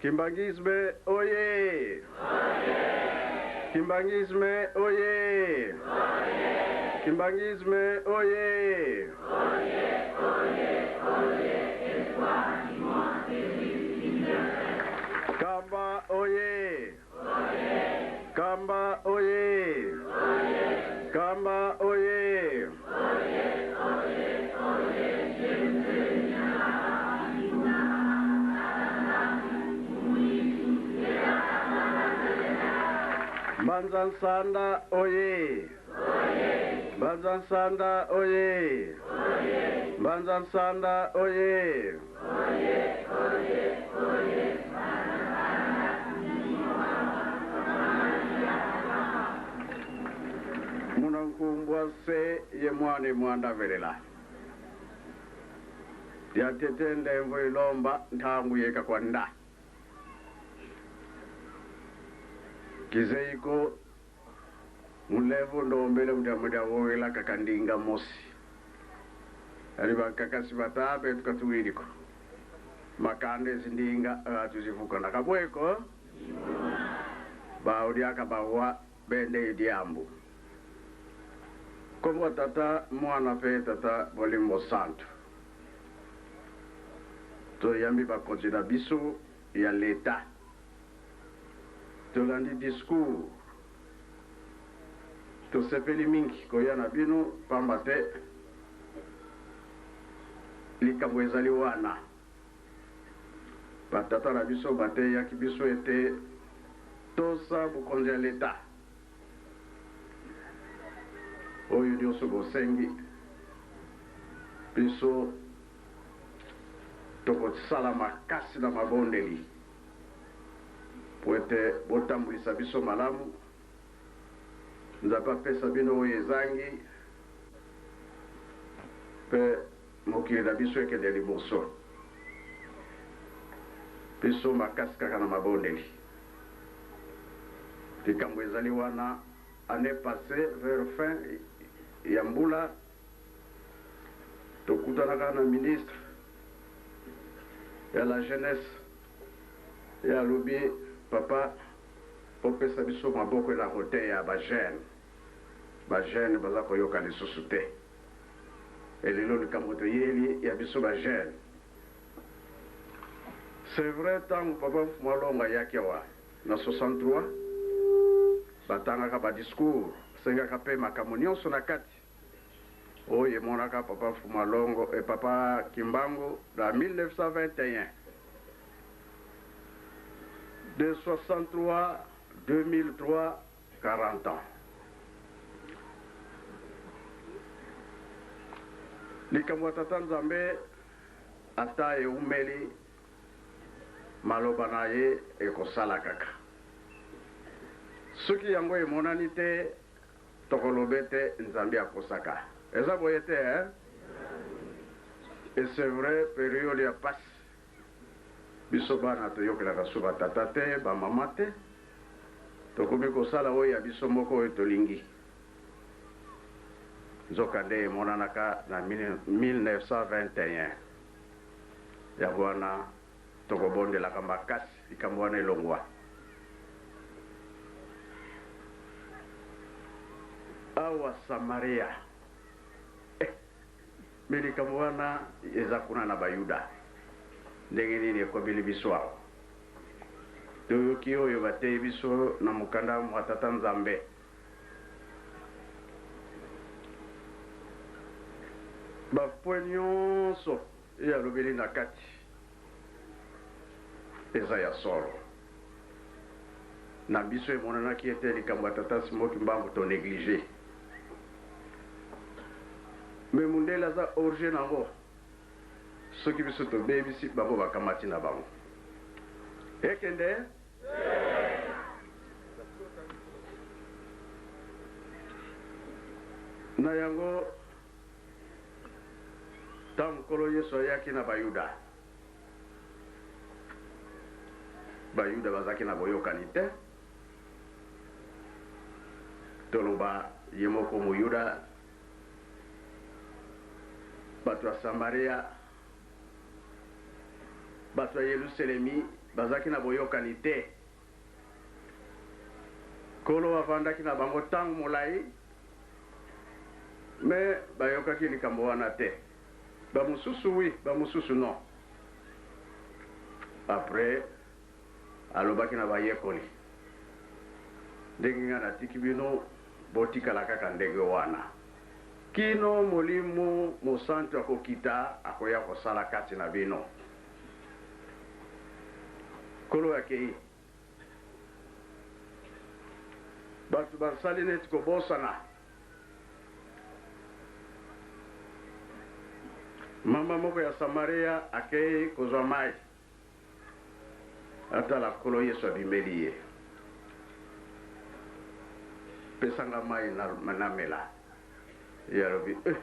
Kimbanguisme oye! Kimbanguisme oye! Kimbanguisme oye! Kamba oye! Kamba oye! Kamba oye! Mbanza Nsanda oye! Mbanza Nsanda oye! Mbanza Nsanda oye! Munankumbwa se ye mwana mwanda velela lyatete ndemvu ilomba ntangu yeka kwa nda kizeiko mulevu ndombele mudamudya wowela kakandinga mosi ali bakakasi batabe tukatuwiliko makanda ezindinga atuzivuka nakabweko baudyaka bawa bende idiambu kombo tata mwana pe tata bolimbo santu toyambi bakonzi na biso ya leta tolandi discours tosepeli mingi koya na bino pamba te likambo ezali wana batata na biso bateyaki biso ete tosa bokonzi ya leta oyo nyonso bosengi biso tokosala makasi na mabondeli po ete botambwisa biso malamu Nzambe apesa bino oyo ezangi mpe mokili na biso ekende liboso. Biso makasi kaka na mabondeli. Likambo ezali wana année passée vers fin ya mbula tokutanaka na ministre ya la jeunesse ye alobi papa Bopesa biso maboko na koteya ba jeunes. Ba jeunes baza koyoka lisusu te. Et lelo likambo toyeli ya biso ba jeunes. C'est vrai tango papa Mfumu Alongo ayaki awa na 63 batangaka ba discours, basengaka pe makambo nionso na kati oyo emonaka papa Mfumu Alongo et papa Kimbangu na 1921. De 63 2003 40 ans. Likambo ya tata Nzambe ata eumeli maloba na ye ekosala kaka. Soki yango emonani te tokoloba ete Nzambe akosaka. Eza boye te hein? Et c'est vrai periode ya pasi Biso bana toyokelaka su ba tata te, ba mama te. Tokomi kosala oyo ya biso moko oyo tolingi. Nzokande emonanaka na 1921. Yango wana tokobondelaka makasi likambo wana elongwa. Awa Samaria. Eh! Mais likambo wana eza kuna na bayuda, ndenge nini ekomeli biso awa? Toyoki oyo bateyi biso na mokanda mwa Tata Nzambe. Ba points nyonso ye alobeli na kati eza ya solo. Na biso emonanaki ete likambo ya Tata Simon Kimbangu to negliger. Mais mundele aza orge nango soki biso tobebisi bango bakamati na bango ekende na yango ntango nkolo yesu ayaki na bayuda bayuda bazalaki na boyokani te Toloba ye moko Moyuda, bato ya Samaria, bato ya Yelusalemi. bazalaki na boyokani te. Nkolo avandaki na bango ntango molai, mais bayokaki likambo wana te. Bamosusu oui, bamosusu non. Après, alobaki na bayekoli, Ndenge ngai natiki bino, botikala kaka ndenge wana, kino Molimo Mosantu akokita, akoya kosala kati na bino. Nkolo akei. Bato basali neti kobosana. Mama moko ya Samaria akei kozwa mai. Atala Nkolo Yesu abimeli ye. Pesa nga mai namela. Ye alobi, eh,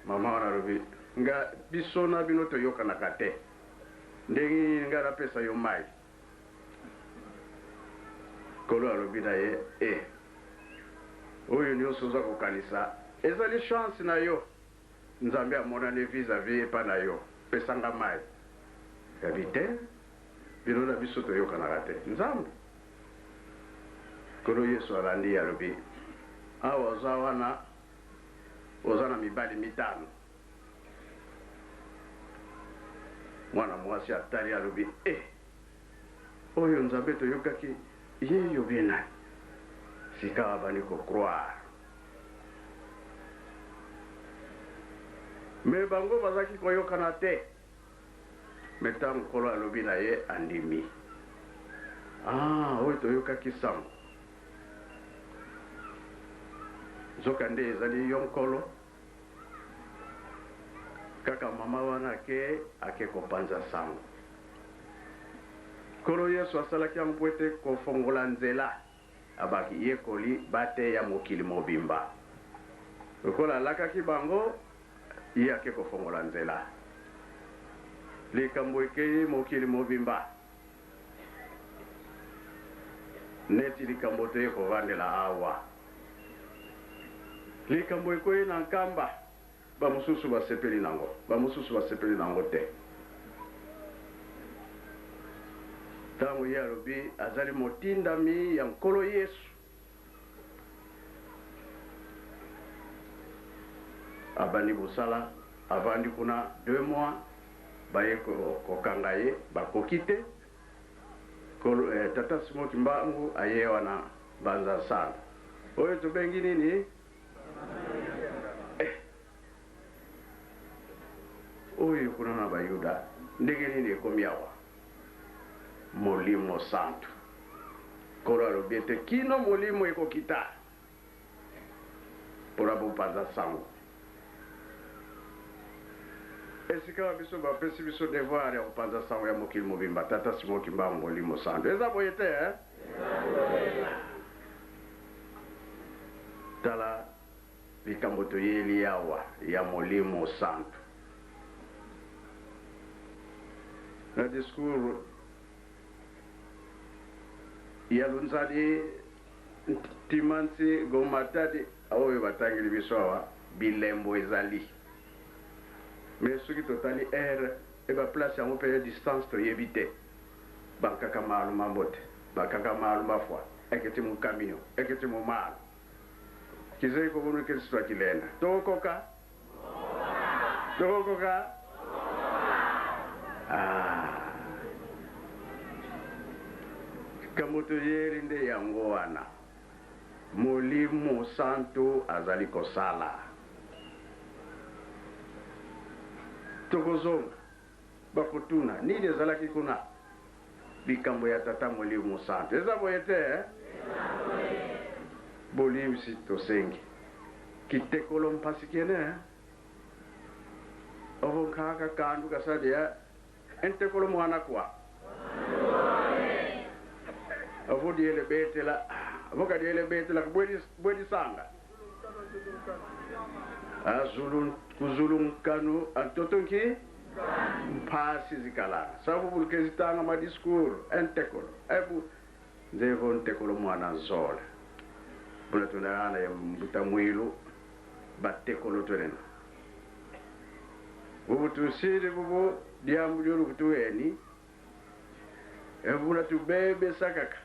mama wana alobi, nga biso na bino toyokanaka te. Ndenge nini nga napesa yo mai? Nkolo alobi na ye, eh, oyo nionso oza kokanisa ezali chance na yo. Nzambe amonani vis a vis epa na yo, pesa nga mayi. Gaby te, bino na biso toyokanaka te. Nzambe. Nkolo Yesu alandi ye alobi, awa oza wana oza na mibali mitano. Mwana mwasi atali alobi, eh, oyo Nzambe toyokaki ye yo bien nani? Sikawa abandi ko croire. Mais bango bazalaki koyokana te. Mais tango Nkolo alobi na ye, andimi. Ah, oyo toyokaki sango. Nzokande ezali yo Nkolo. Kaka mama wana ake, ake kopanza sango. Nkolo Yesu asalaki yango mpo ete kofongola nzela. Na bayekoli bateya mokili mobimba. Lokola alakaki bango, ye ake kofongola nzela. Likambo ekeyi mokili mobimba. Neti likambo toye kovandela awa. Likambo ekweyi na Nkamba, bamosusu basepeli nango, bamosusu basepeli nango te. Ntango ye alobi azali motindami ya Nkolo Yesu, abandi mosala, avandi kuna 2 mois, baye kokanga ye, bakoki te. Tata Simon Kimbangu aye wana Mbanza Nsana, oyo tobengi nini? Eh. Oyo kuna na Bayuda, ndenge nini ekomi awa? Molimo Santu. Nkolo alobi ete kino Molimo ekokita mpo na bopanza sango. Esika biso bapesi biso devoir ya kopanza sango ya mokili mobimba, Tata Simon Kimbangu Molimo Santu. Eza boye te, eh? Tala likambo toyeli awa ya Molimo Santu. Na discours ya Lunzali Ntimansi Gomatadi oyo batangeli biso awa, bilembo ezali. Mais soki totali heure et ba place yango pe distance toyebi te. Bankaka malu ma mbote, bankaka malu mafua, eketi mu camion, eketi mu malu. Kizei kobunu Kristo akilena. Tokokoka? Tokokoka? Ah. Likambo toyeli nde yango wana. Molimo Santu azali kosala. Tokozonga. Bakotuna, Nini ezalaki kuna? Likambo ya Tata Molimo Mosantu. Eza boye te, eh? Bolimbisi tosengi. Kitekolo mpasi kene, eh? Ovo nkaka kandu kasadi, eh? Entekolo mwana kwa. Ovo diele betela, ovo kadiele betela bwelisanga. Azulu kuzulu nkanu antoto nki mpasi zikalanga sabu buluke zitanga ma discours entekolo ebu nzevo ntekolo mwana nzola buna tundana ya mbuta mwilu batekolo twenena bubu tusili bubu diambu lyolu kutuweni. Evula tubebesa kaka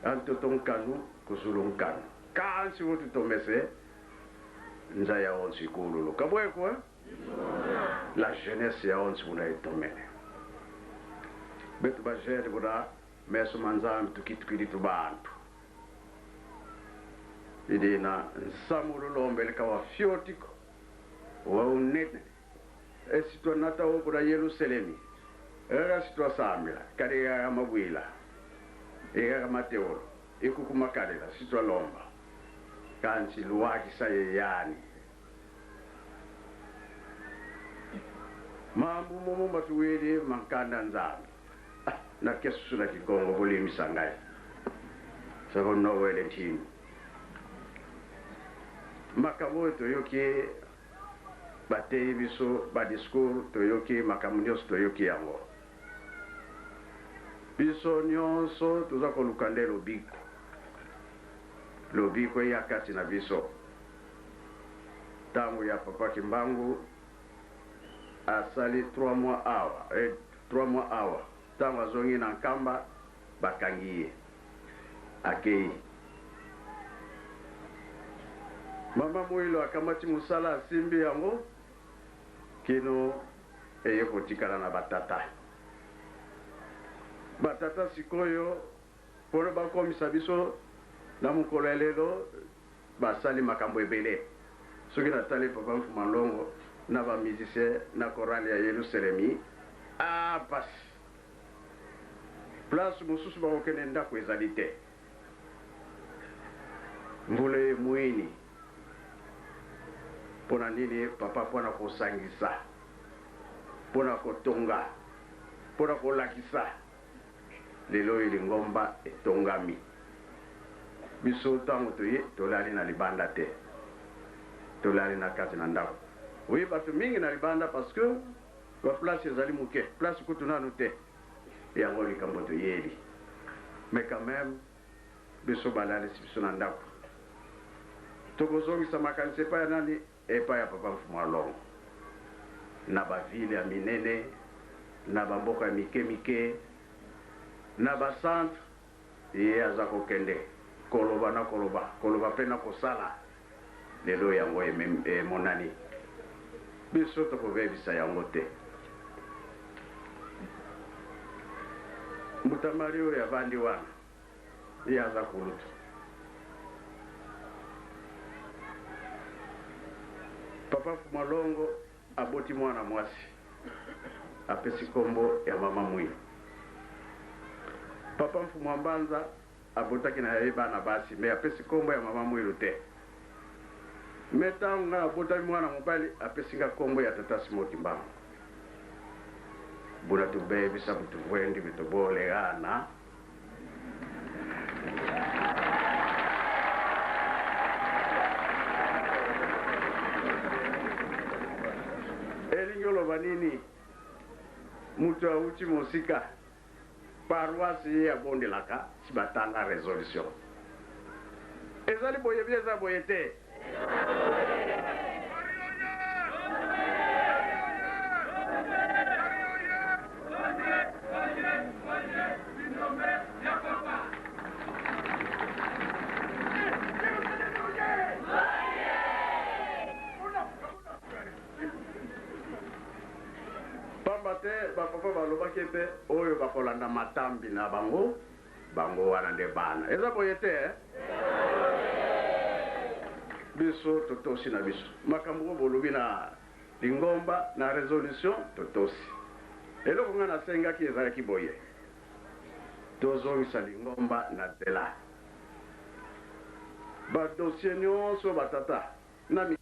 antoto nkanu kuzulu nkanu kansi wo tutomese nza ya onsi kululu kabweko eh? La jeunesse ya onsi buna etomene betu ba jeune buna meso ma Nzambi tukitukidi tu bantu idina nsamu lulombeleka wa fiotiko wa unene Esi twanata oku na Yerusalemi, ekaka sitwasambila, kadi ekaka mabuila, ekaka mateolo, ikuku makalila, sitwalomba, kansi luakisa ye yani. Mambu momo matuwili mankanda Nzambi. Ah, nakesusu na Kikongo, bolimbisa ngai. Sako nowele ntimi. Makambo oyo toyoki Bateyi biso ba discours toyoki makambo nionso toyoki yango. Biso nionso toza koluka nde lobiko. Lobiko eya kati na biso. Tango ya papa Kimbangu asali trois mois awa, eh, trois mois awa. Tango azongi na Nkamba bakangi ye. Akeyi. Mama Muilu akamati mosala asimbi yango kino eye kotikala na ba tata. Ba tata sikoyo pona bakomisa biso na mokolo ya lelo basali makambo ebele. Soki natali papa Mfuma Nlongo na ba musiciens na chorale ya Yeluselemi, ah pasi! Place mosusu bakokende ndako ezali te. Mvula emwini. Mpo na nini papa? Mpo na kosangisa, mpo na kotonga, mpo na kolakisa. Lelo oyo lingomba etongami. Biso ntango toye tolali na libanda te, tolali na kati na ndako. Oui, bato mingi na libanda parce que ba place ezali moke, place kutu nanu te. Yango likambo toyebi. Mais quand meme biso balalisi biso na ndako. Tokozongisa makanisi epai ya nani? Epai ya papa Mfumu Alongo. Na ba ville ya minene, na ba mboka ya mike mike, na ba centre, ye aza kokende koloba na koloba, koloba pe na kosala. Lelo yango emonani. Biso tokobebisa yango te. Mbuta Marie oyo avandi wana, ye aza kulutu. Papa Fumalongo aboti mwana mwasi, apesi kombo ya Mama Mwilu. Papa Mfumu Mbanza Abotaki na ye bana basi mais apesi kombo ya mama Muilu te. Mais tango nga nabotami mwana mobali apesi nga kombo ya tata Simon Kimbangu. Buna tubebisa butuvwendi bitubolegana. Elingi oloba nini? Mutu awuti mosika. Paroisse ye abondelaka si batanga resolution. Ezali boye bien eza boye te? Pamba te ba papa balobaki ete oyo bakolanda matambi na bango, bango wana nde bana. Eza boye te eh? Biso totosi na biso makambo oyo bolobi na lingomba na resolution, totosi. Eloko ngai nasengaki ezalaki boye, tozongisa lingomba na nzela, ba dossiers nyonso ba tata na.